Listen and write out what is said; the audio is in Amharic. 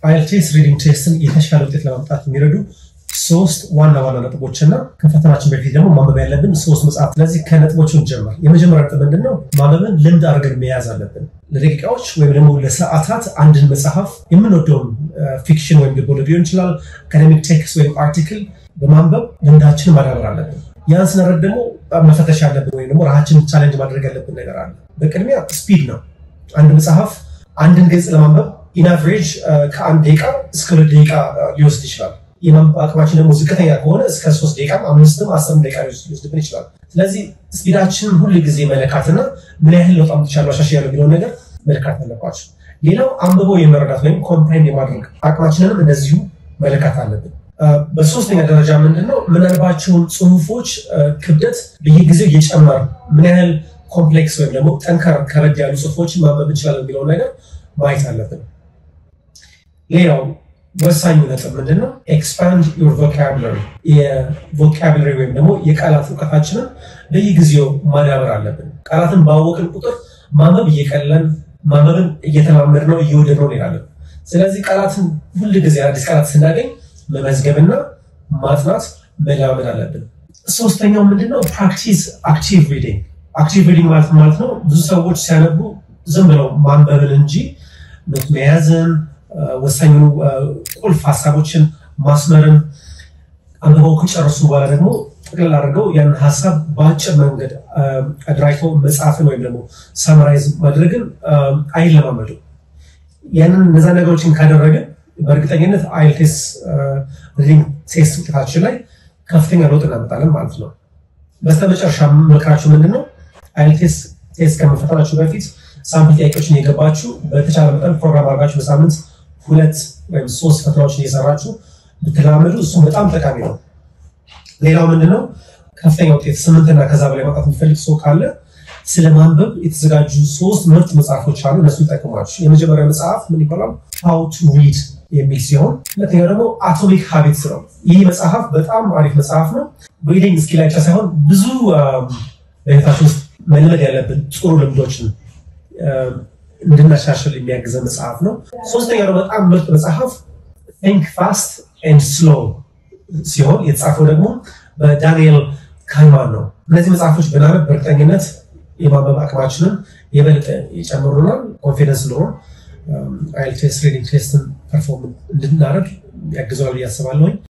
IELTS reading test ን የተሻለ ውጤት ለማምጣት የሚረዱ ሶስት ዋና ዋና ነጥቦችና ከፈተናችን በፊት ደግሞ ማንበብ ያለብን ሶስት መጽሐፍ። ስለዚህ ከነጥቦቹ እንጀምር። የመጀመሪያ ነጥብ ምንድነው? ማንበብን ልምድ አድርገን መያዝ አለብን። ለደቂቃዎች ወይም ደግሞ ለሰዓታት አንድን መጽሐፍ፣ የምንወደውን fiction ወይም ልቦለድ ሊሆን ይችላል፣ academic text ወይም article በማንበብ ልምዳችንን ማዳበር አለብን። ያን ስናደርግ ደግሞ መፈተሽ ያለብን ወይም ደግሞ ራሳችንን challenge ማድረግ ያለብን ነገር አለ። በቅድሚያ speed ነው። አንድ መጽሐፍ አንድን ገጽ ለማንበብ in average ከ1 ደቂቃ እስከ 2 ደቂቃ ሊወስድ ይችላል። የማንበብ አቅማችን ደግሞ ዝቅተኛ ከሆነ እስከ 3 ደቂቃም 5ም 10ም ደቂቃ ሊወስድብን ይችላል። ስለዚህ speed ኣችንን ሁል ጊዜ መለካትና ምን ያህል ለውጥ አምጥቻለሁ፣ አሻሽያለሁ የሚለውን ነገር መለካት አለባቸው። ሌላው አንብቦ የመረዳት ወይም comprehend የማድረግ አቅማችንንም እንደዚሁ መለካት አለብን። በሶስተኛ ደረጃ ምንድነው? የምናነባቸውን ጽሁፎች ክብደት በየጊዜው እየጨመርን ምን ያህል complex ወይም ደግሞ ጠንከር ከበድ ያሉ ጽሁፎችን ማንበብ እንችላለን የሚለውን ነገር ማየት አለብን። ሌላው ወሳኙ ነጥብ ምንድነው? Expand your vocabulary። የ vocabulary ወይም ደግሞ የቃላት እውቀታችንን በየጊዜው ማዳበር አለብን። ቃላትን ባወቅን ቁጥር ማንበብ እየቀለን፣ ማንበብን እየተለማመድነው፣ እየወደድነው እንሄዳለን። ስለዚህ ቃላትን ሁል ጊዜ አዲስ ቃላት ስናገኝ መመዝገብና ማጥናት መለማመድ አለብን። ሶስተኛው ምንድነው? Practice active reading። Active reading ማለት ማለት ነው ብዙ ሰዎች ሲያነቡ ዝም ብለው ማንበብን እንጂ note መያዝን፣ ወሳኝ ቁልፍ ሀሳቦችን ማስመርን፣ አንብበው ከጨረሱ በኋላ ደግሞ ጠቅለል አድርገው ያን ሀሳብ በአጭር መንገድ አደራጅተው መጻፍን ወይም ደግሞ summarize ማድረግን አይለማመዱም። ያንን እነዛ ነገሮችን ካደረግን በእርግጠኝነት IELTS reading test ውጤታችን ላይ ከፍተኛ ለውጥ እናመጣለን ማለት ነው። በስተመጨረሻ ምመክራችሁ ምንድን ነው? IELTS test ከመፈተናችሁ በፊት sample ጥያቄዎችን እየገባችሁ በተቻለ መጠን ፕሮግራም አድርጋችሁ በሳምንት ሁለት ወይም ሶስት ፈተናዎችን እየሰራችሁ ብትለማመዱ እሱም በጣም ጠቃሚ ነው። ሌላው ምንድነው? ከፍተኛ ውጤት 8ና ከዛ በላይ ማውጣት የሚፈልግ ሰው ካለ ስለ ማንበብ የተዘጋጁ ሶስት ምርጥ መጽሐፎች አሉ። እነሱ ይጠቅሟችሁ። የመጀመሪያው መጽሐፍ ምን ይባላል? How to Read የሚል ሲሆን ሁለተኛው ደግሞ Atomic Habits ነው። ይህ መጽሐፍ በጣም አሪፍ መጽሐፍ ነው። Reading skill ላይ ብቻ ሳይሆን ብዙ በህይወታችን ውስጥ መልመድ ያለብን ጥሩ ልምዶችን እንድናሻሽል የሚያግዘን መጽሐፍ ነው። ሶስተኛው ደግሞ በጣም ምርጥ መጽሐፍ Think Fast and Slow ሲሆን የተጻፈው ደግሞ በዳንኤል ካህነማን ነው። እነዚህ መጽሐፎች ብናነብ በእርግጠኝነት የማንበብ አቅማችንን የበለጠ ይጨምሩናል። Confidence ኖሮን IELTS reading test ን perform እንድናደርግ ያግዘዋል ብዬ አስባለሁኝ።